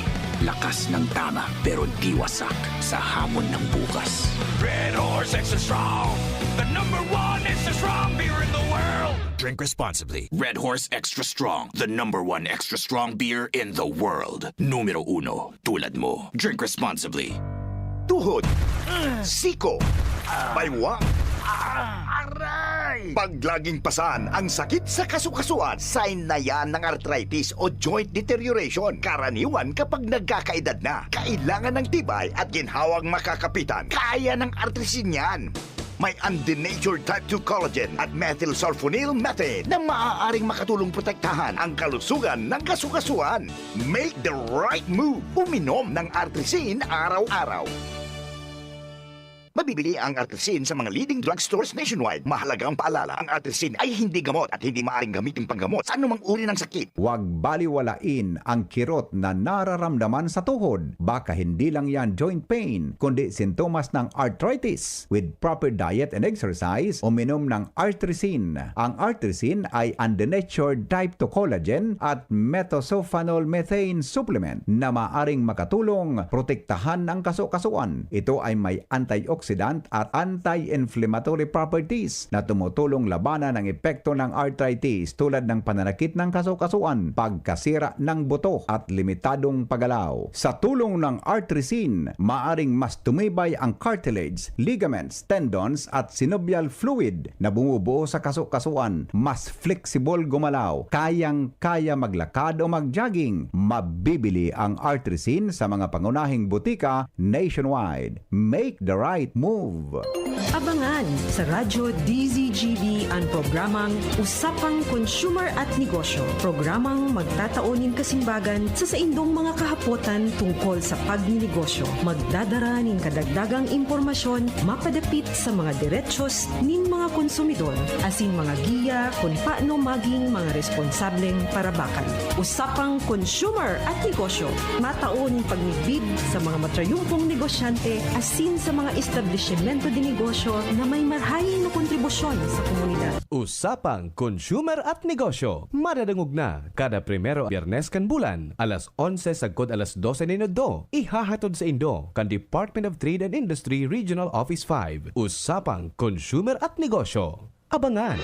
Lakas ng tama, pero di wasak sa hamon ng bukas. Red Horse Extra Strong, the number one extra strong beer in the world. Drink responsibly. Red Horse Extra Strong, the number one extra strong beer in the world. Numero uno, tulad mo. Drink responsibly. Tuhod, siko, baywang, aray! Pag laging pasan ang sakit sa kasukasuan, sign na yan ng arthritis o joint deterioration. Karaniwan kapag nagkakaedad na, kailangan ng tibay at ginhawang makakapitan. Kaya ng artrisin yan. May undenatured type two collagen at methylsulfonyl methane na maaaring makatulong protektahan ang kalusugan ng kasukasuan. Make the right move. Uminom ng Artrisin araw-araw. Mabibili ang Artrisin sa mga leading drugstores nationwide. Mahalagang paalala, ang Artrisin ay hindi gamot at hindi maaring gamitin panggamot sa anumang uri ng sakit. Huwag baliwalain ang kirot na nararamdaman sa tuhod. Baka hindi lang yan joint pain, kundi sintomas ng arthritis. With proper diet and exercise, uminom ng Artrisin. Ang Artrisin ay undenatured type two collagen at methylsulfonyl methane supplement na maaring makatulong protektahan ang kasukasuan. Ito ay may antioxidant at anti-inflammatory properties na tumutulong labanan ang epekto ng arthritis tulad ng pananakit ng kasukasuan, pagkasira ng buto at limitadong paggalaw. Sa tulong ng Artrisin, maaring mas tumibay ang cartilage, ligaments, tendons at synovial fluid na bumubuo sa kasukasuan, mas flexible gumalaw, kayang-kaya maglakad o mag-jogging. Mabibili ang Artrisin sa mga pangunahing butika nationwide. Make the right move! Abangan sa Radyo D Z G B an programang Usapang Consumer at Negosyo, programang magtatao nin kasimbagan sa saindong mga kahapotan tungkol sa pagninegosyo. Magdadara nin kadagdagang impormasyon mapadapit sa mga derechos nin mga konsumidor asin mga giya kun paano magin mga responsableng parabakan. Usapang Consumer at Negosyo, matao nin pagmidbid sa mga matrayumpong negosyante asin sa mga establisimento de negosyo na may marahay na kontribusyon sa komunidad. Usapang Consumer at Negosyo, madadangog na kada primero Biyernes kan bulan, alas onse sagkod alas dose nin udto. Ihahatod saindo kan Department of Trade and Industry Regional Office five. Usapang Consumer at Negosyo. Abangan!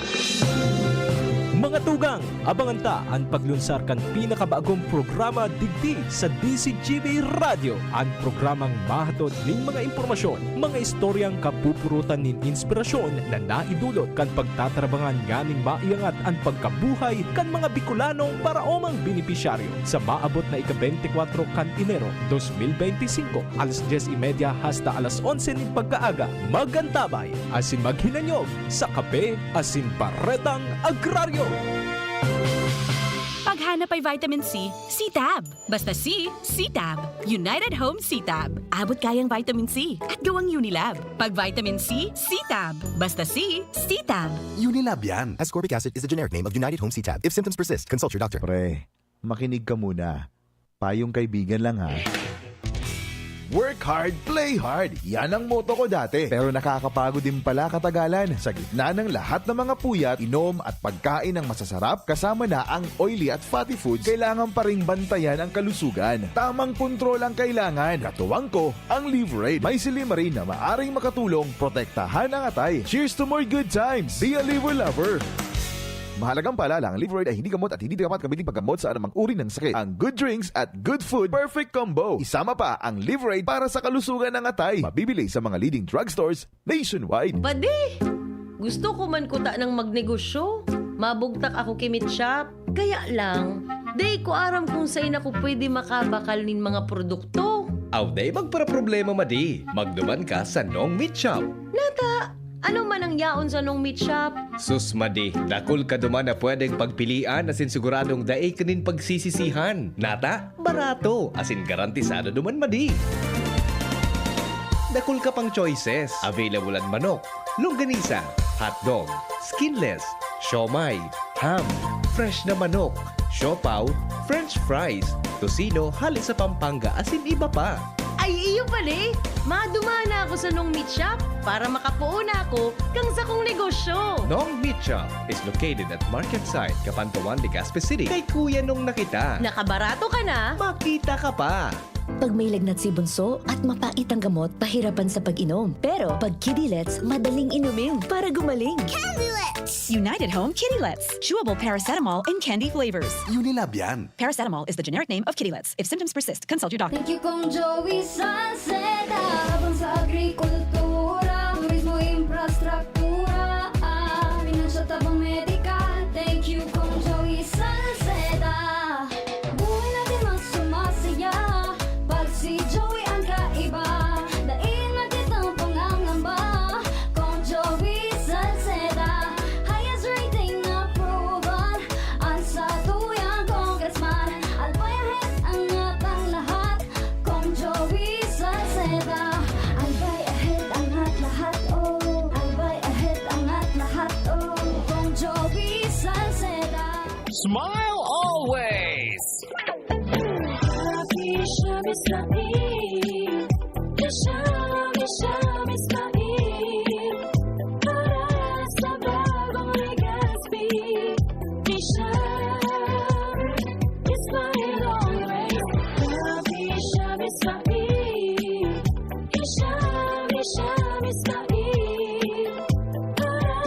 Mga tugang, abangan ta an paglunsar kan pinakabagong programa digdi sa D Z G B Radyo, an programang mahatod nin mga impormasyon, mga istoryang kapupurutan nin inspirasyon na naidulot kan pagtatarabangan nganing maiangat an pagkabuhay kan mga Bicolanong paraomang benepisyaryo. Sa maabot na ika-beintikwatro kan Enero dos mil beintisinko, alas dyes y media hasta alas onse nin pagkaaga, mag-antabay asin maghinanyog sa Kape asin Baretang Agraryo. Paghanap ay vitamin C, C-Tab. Basta C, C-Tab. United Home C-Tab. Abot kayang vitamin C at gawang Unilab. Pag vitamin C, C-Tab. Basta C, C-Tab. Unilab yan. Ascorbic acid is the generic name of United Home C-Tab. If symptoms persist, consult your doctor. Pre, makinig ka muna. Payong kaibigan lang ha. Work hard, play hard. Yan ang motto ko dati. Pero nakakapagod din pala katagalan. Sa gitna ng lahat ng mga puyat, inom at pagkain ng masasarap, kasama na ang oily at fatty foods, kailangan pa ring bantayan ang kalusugan. Tamang kontrol ang kailangan. Katuwang ko, ang Liverade. May silymarin na maaring makatulong protektahan ang atay. Cheers to more good times! Be a Liver Lover! Mahalagang paalala, ang Liverade ay hindi gamot at hindi dapat gamitin paggamot sa anumang uri ng sakit. Ang good drinks at good food, perfect combo. Isama pa ang Liverade para sa kalusugan ng atay. Mabibili sa mga leading drugstores nationwide. Badi! Gusto ko man kuta ng magnegosyo. Mabugtak ako ki Meat Shop. Kaya lang, dai ko aram kung sain ako pwede makabakal nin mga produkto. Aw, dai magparaproblema, madi. Magduman ka sa Nong Meat Shop. Nata, Ano man ang yaon sa nung meat shop? Sus, madi, dakul ka duman na pwedeng pagpilian asin siguradong dai ka nin pagsisisihan. Nata, barato, asin garantisado duman, madi. Dakul ka pang choices. Available an manok, longganisa, hotdog, skinless, siomai, ham, fresh na manok, siopaw, french fries, tocino hale sa Pampanga asin iba pa. Ay, iyo pali! Madumana ako sa nung meat shop para makapoon ako kan sakong negosyo. Nong Meat Shop is located at Market Site, Kapantawan, Legazpi City. Kay Kuya Nong na kita. Nakabarato ka na, makita ka pa. Pag may lagnat si bunso at mapait ang gamot, pahirapan sa pag-inom. Pero pag Kidilets, madaling inumin para gumaling. United Home Kidilets. Chewable paracetamol in candy flavors. Unilab yan. Paracetamol is the generic name of Kidilets. If symptoms persist, consult your doctor. Thank you, Kong Joey Salceda. Habang sa agrikultura, turismo, infrastruktura, ah, pinansyal, tabang medikal. Thank you, Kong Joey Salceda. Buhay natin mas sumasaya pag si Joey ang kaiba. Dai na kitang pangangamba, Kong Joey Salceda. Highest rating na approval an satuyang congressman. Albay ahead, angat ang lahat, Kong Joey Salceda. Albay ahead, angat lahat, oh. Albay ahead, angat lahat, oh. Kong Joey Salceda. Smile always! Happy siya, Mister Bean. Siya, siya, Mister Bean. Para sa bagong Legazpi. Siya, smile always. Happy siya, Mister Bean. Siya, siya, Mister Bean. Para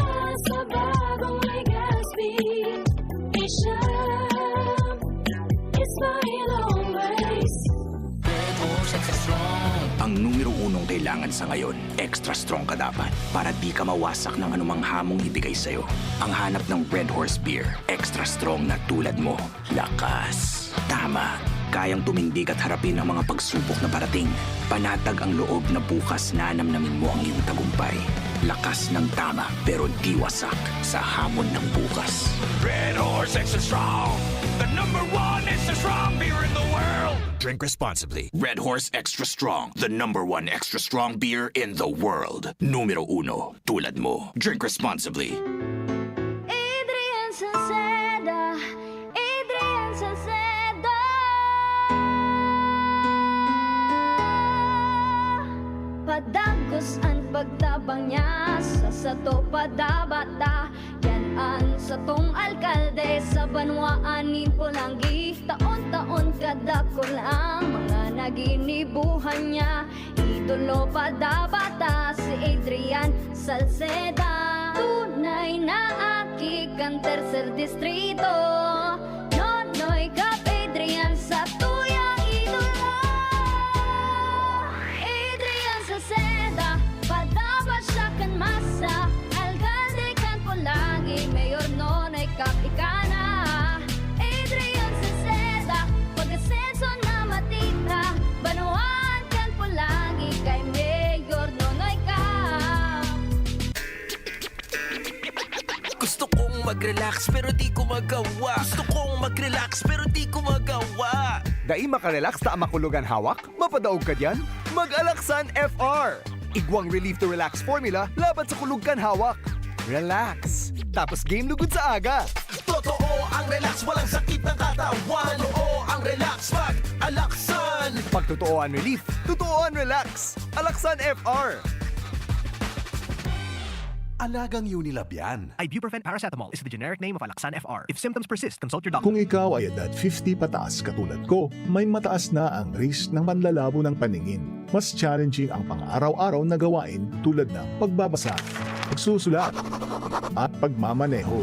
sa bagong Legazpi. Siya, smile always. Ang numero unong kailangan sa ngayon, extra strong ka dapat para di ka mawasak ng anumang hamong ibigay sa'yo. Ang hanap ng Red Horse Beer, extra strong na tulad mo. Lakas. Tama. Kayang tumindig at harapin ang mga pagsubok na parating. Panatag ang loob na bukas nanamnamin mo ang iyong tagumpay. Lakas ng Tama, pero di wasak sa hamon ng bukas. Red Horse Extra Strong, the number one extra strong beer in the world. Drink responsibly. Red Horse Extra Strong, the number one extra strong beer in the world. Numero uno, tulad mo. Drink responsibly. Adrian Salceda, Adrian Salceda. Padagos an pagtabang niya sa sato padabata. Yan an satong alkalde sa banwaan nin Polangui. Taon-taon kadakul ang mga naginibuhan niya. Idolo padabata si Adrian Salceda. Tunay na aki kan tercer distrito. Nonoy Cap Adrian satuyang idolo. Adrian Salceda, padaba siya kan masa. Alkalde kan Polangui, Mayor Nonoy Cap ika na. Adrian Salceda, pag-asenso na matira. Banwaan kan Polangui kay Mayor Nonoy Cap. Gusto kong mag-relax pero di ko magawa. Gusto kong mag-relax pero di ko magawa. Dai makarelax ta makulog an hawak? Mapadaog ka diyan? Mag-Alaxan F R! Igwang Relief to Relax formula laban sa kulog kan hawak. Relax. Tapos game lugod sa aga. Totoo ang relax, walang sakit ng katawan. Totoo ang relax, mag-Alaxan. Pagtotoo ang relief, totoo ang relax. Alaxan F R. Alagang Unilab yan. Ibuprofen paracetamol is the generic name of Alaxan F R. If symptoms persist, consult your doctor. Kung ikaw ay edad fifty pataas katulad ko, may mataas na ang risk ng panlalabo ng paningin. Mas challenging ang pang-araw-araw na gawain tulad ng pagbabasa, pagsusulat, at pagmamaneho.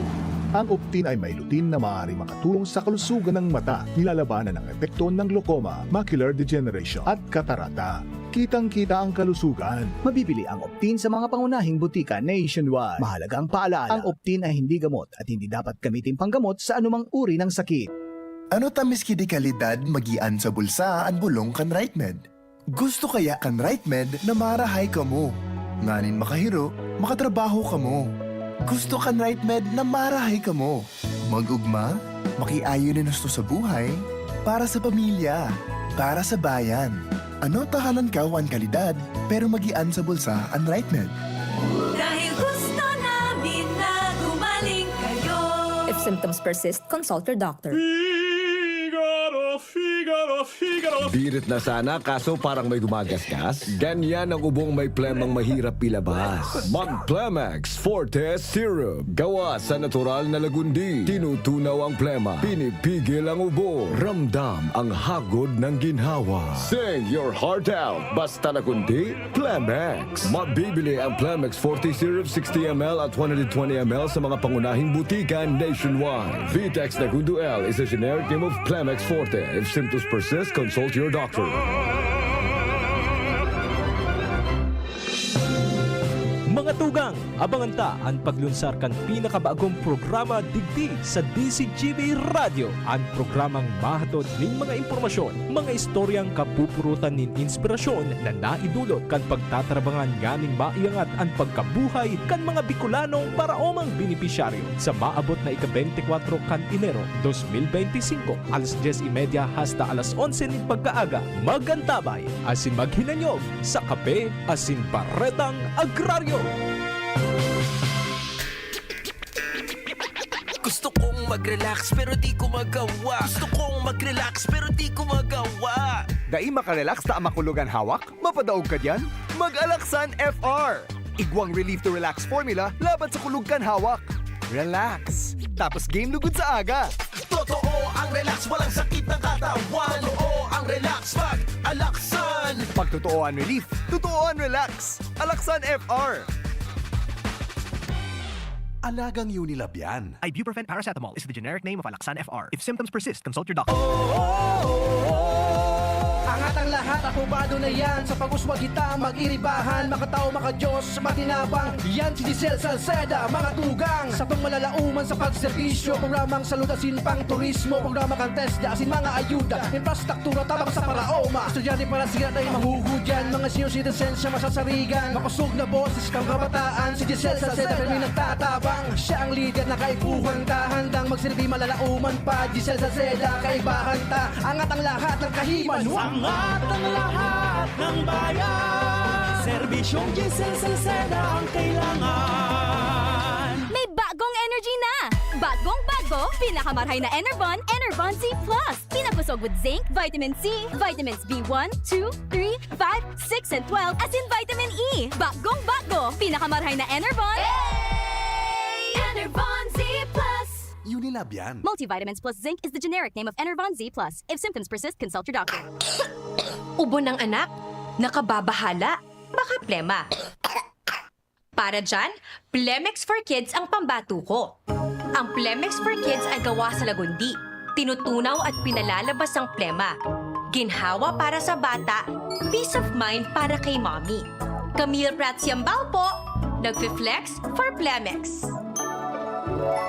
Ang Optin ay may lutein na maaaring makatulong sa kalusugan ng mata, nilalabanan ang epekto ng glaucoma, macular degeneration, at katarata. Kitang-kita ang kalusugan. Mabibili ang Optin sa mga pangunahing butika nationwide. Mahalagang paalaala, ang Optin ay hindi gamot at hindi dapat gamitin panggamot sa anumang uri ng sakit. Ano ta miski di kalidad magian sa bulsa an bolong kan RightMed? Gusto kaya kan RightMed na marahay kamo? Nganing makahiro, makatrabaho kamo. Gusto kan RightMed na marahay kamo. Mag-ugma, makiayon na gusto sa buhay, para sa pamilya, para sa bayan. Ano ta halangkaw an kalidad, pero magian sa bulsa an RightMed. Dahil gusto namin na gumaling kayo. If symptoms persist, consult your doctor. Figaro, Figaro, Figaro. Birit na sana, kaso parang may gumagasgas. Ganyan ang ubong may plemang mahirap ilabas. Mag Plemex Forte Syrup. Gawa sa natural na lagundi. Tinutunaw ang plema. Pinipigil ang ubo. Ramdam ang hagod ng ginhawa. Sing your heart out. Basta lagundi, Plemex. Mabibili ang Plemex Forte Syrup sixty M L at one hundred twenty M L sa mga pangunahing butika nationwide. Vitex Negundo L is a generic name of Plemex Forte. If symptoms persist, consult your doctor. Mga tugang, abangan ta an paglunsar kan pinakabagong programa digdi sa D Z G B Radyo, an programang mahatod nin mga impormasyon, mga istoryang kapupurutan nin inspirasyon na naidulot kan pagtatarabangan nganing maiangat an pagkabuhay kan mga Bicolanong paraomang benepisyaryo. Sa maabot na ika-bente kwatro kan Enero dos mil bente singko, alas dyes y media hasta alas onse nin pagkaaga, mag-antabay asin maghinanyog sa Kape asin Baretang Agraryo. Gusto kong mag-relax pero di ko magawa. Gusto kong mag-relax pero di ko magawa. Dai makarelax ta makulog an hawak? Mapadaog ka diyan? Mag-Alaxan F R! Igwang Relief to Relax formula laban sa kulog kan hawak. Relax! Tapos game lugod sa aga. Totoo ang relax, walang sakit ng katawan. Totoo ang relax, mag-Alaxan. Pag totoo ang relief, totoo ang relax. Alaxan F R. Alagang Unilab yan. Ibuprofen paracetamol is the generic name of Alaxan F R. If symptoms persist, consult your doctor. Angat ang lahat, aprobado na yan. Sa pag-uswag kita, mag-iribahan, makatao, makadiyos, matinabang. Yan si Giselle Salceda, mga tugang. Sa pangmalalauman sa pagserbisyo, programang salud asin pang turismo, programa kan TESDA asin mga ayuda, infrastruktura tabang sa paraoma. Estudyante para siya na mahuhudyan, mga senior citizens siya masasarigan. Makosog na boses kang kabataan, si Giselle Salceda kami nagtatabang. Siya ang lider na kaipuhan ta, handang magsilbi malalauman pa. Giselle Salceda, kaibahan ta, angat ang lahat ng kahiman. Angat ang lahat ng bayan, serbisyong Giselle Salceda ang kailangan. May bagong energy na! Bagong bago, pinakamarhay na Enervon, Enervon Z plus. Pinakusog with zinc, vitamin C, vitamins B one, two, three, five, six, and twelve, asin vitamin E. Bagong bago, pinakamarhay na Enervon. Enervon Z plus. Unilab yan. Multivitamins plus zinc is the generic name of Enervon Z plus. If symptoms persist, consult your doctor. Ubo ng anak? Nakababahala? Baka plema. Para dyan, Plemex for Kids ang pambato ko. Ang Plemex for Kids ay gawa sa lagundi. Tinutunaw at pinalalabas ang plema. Ginhawa para sa bata, peace of mind para kay mommy. Camille Prats Yambao po, nagfi-flex for Plemex.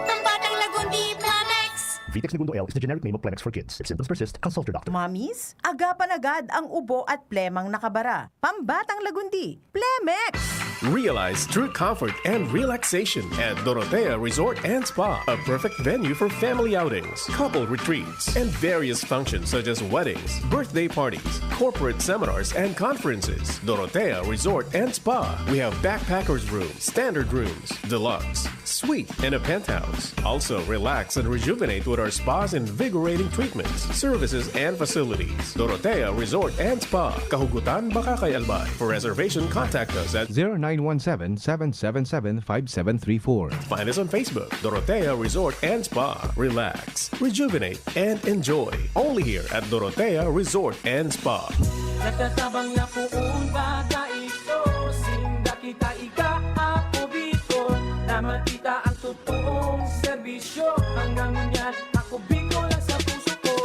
Pambatang lagundi, Plemex! Vitex Negundo L is the generic name of Plemex for Kids. If symptoms persist, consult your doctor. Mommies, agapan agad ang ubo at plemang nakabara. Pambatang lagundi, Plemex! Realize true comfort and relaxation at Dorotea Resort and Spa, a perfect venue for family outings, couple retreats, and various functions such as weddings, birthday parties, corporate seminars, and conferences. Dorotea Resort and Spa. We have backpackers room, standard rooms, deluxe, suite, and a penthouse. Also, relax and rejuvenate with our spa's invigorating treatments, services, and facilities. Dorotea Resort and Spa, Kahugutan, Bacacay, Albay. For reservation, contact us at zero nine one seven, seven seven seven, five seven three four. Find us on Facebook, Dorotea Resort and Spa. Relax, rejuvenate, and enjoy. Only here at Dorotea Resort and Spa. Nagtatabang na poon baga ito, sinda kita ika, ako Bicol, na makita ang totoong serbisyo. Hanggang ngunyan, ako Bicol ang sa puso ko.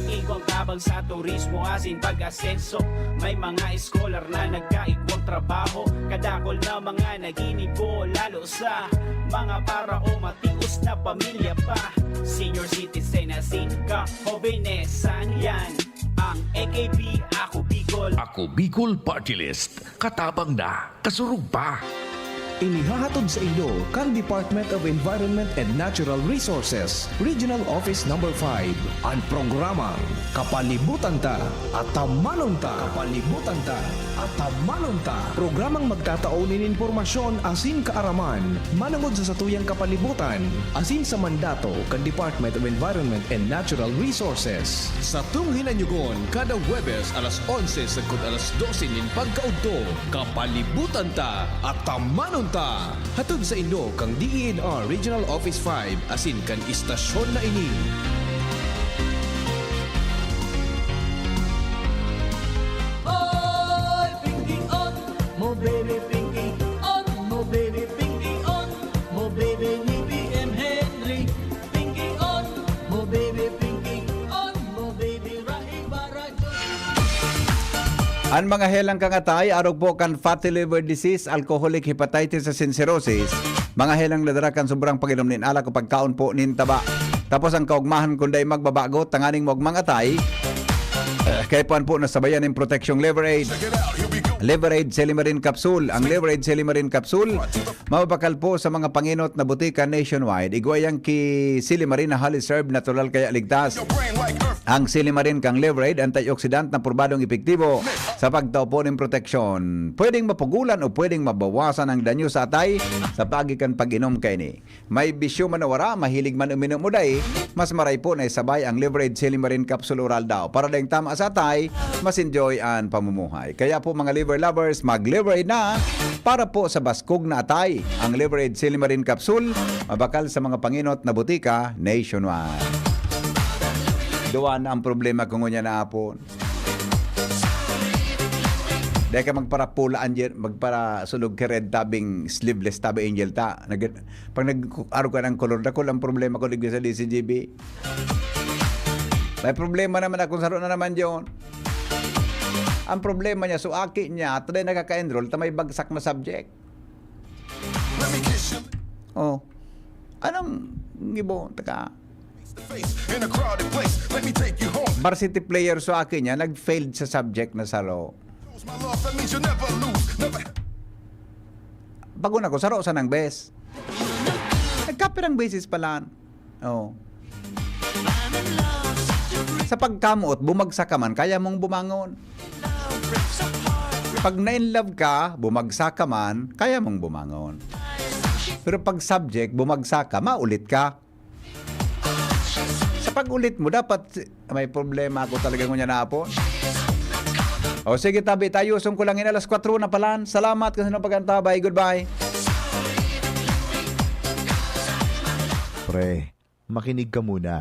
Igwang tabang sa turismo asin pag-asenso. May mga eskolar na nagkaigwang trabaho. Kadakol na mga naginibo, lalo sa mga paraoma, tios na pamilya pa. Senior citizen asin kahobenesan yan. Ang A K P, Ako Bicol. Ako Bicol Party List. Katabang na, kasurog pa. Inihahatod sa inyo kan Department of Environment and Natural Resources, Regional Office Number five, an programang Kapalibutan Ta, Atamanon Ta. Kapalibutan Ta, Atamanon Ta. Programang magtatao nin impormasyon asin kaaraman manongod sa satuyang kapalibutan asin sa mandato kan Department of Environment and Natural Resources. Satong hinanyugon kada Huwebes alas onse sagkod alas dose nin pagkaudto, Kapalibutan Ta, Atamanon Ta. Hatod sa inyo kan D E N R Regional Office five asin kan istasyon na ini. Oy, Pinky on mo, baby, Pinky on mo, baby, Pinky on mo, baby, ni B M Henry. Pinky on mo, baby, Pinky on mo, baby, Rahi Baradyo. An mga helang kan atay, arog po kan fatty liver disease, alcoholic hepatitis asin cirrhosis, mga helang nadara kan sobrang pag-inom nin alak o pagkaon po nin taba. Tapos ang kaugmahan kun dai magbabago, tanganing maugmang atay, eh, kaipuhan po na sabayan nin proteksyong Liver Aid. Liver Aid Silimarin Capsule. Ang Liver Aid Silimarin Capsule, mababakal po sa mga panginot na butika nationwide. Igwa yan ki Silimarin na Holy Serve, natural kaya ligtas. Ang Silimarin kang Liver Aid, antioxidant na probadong epektibo sa pagtao po nin proteksyon. Pwedeng mapugulan o pwedeng mabawasan ang danyo sa atay sa paagi kan pag-inom kaini. May bisyo man o wara, mahilig man uminom o dai, mas maray po na isabay ang Liver Aid Silimarin Capsule Oral daw. Para daing tama sa atay, mas enjoy an pamumuhay. Kaya po, mga liver lovers, mag-Liver Aid na para po sa baskog na atay. Ang Liver Aid Silimarin Capsule, mabakal sa mga panginot na butika nationwide. Duwa na ang problema ko ngunyan na hapon. Dai ka magparapula, Angel, magparasulog ka red tabing sleeveless tabi, Angel, ta. Nag-, pag nag-, arog ka ng color, dakul ang problema ko digdi sa D C G B. May problema naman akong saro na naman, John. Ang problema niya, so aki niya, ta dai nakaka-enroll, ta may bagsak na subject. Oh. Anong gibo? Taka. Face in a crowded place. Let me take you home. Varsity player so aki niya, nag-failed sa subject na saro. Choose my love, that means you'll never lose. Never Bago na ko, saro sa nang bes. Nagkapirang beses pa lang. Oh. Sa pagkamoot, bumagsak ka man, kaya mong bumangon. Pag na-in love ka, bumagsak ka man, kaya mong bumangon. Pero pag subject, bumagsak ka, maulit ka. Sa pag-ulit mo, dapat si-, may problema ako talaga ngunyan na hapon. O sige, tabi, tayuson ko lang in alas kwatro na palan. Salamat kan sinong pag-antabay. Goodbye. Pre, makinig ka muna.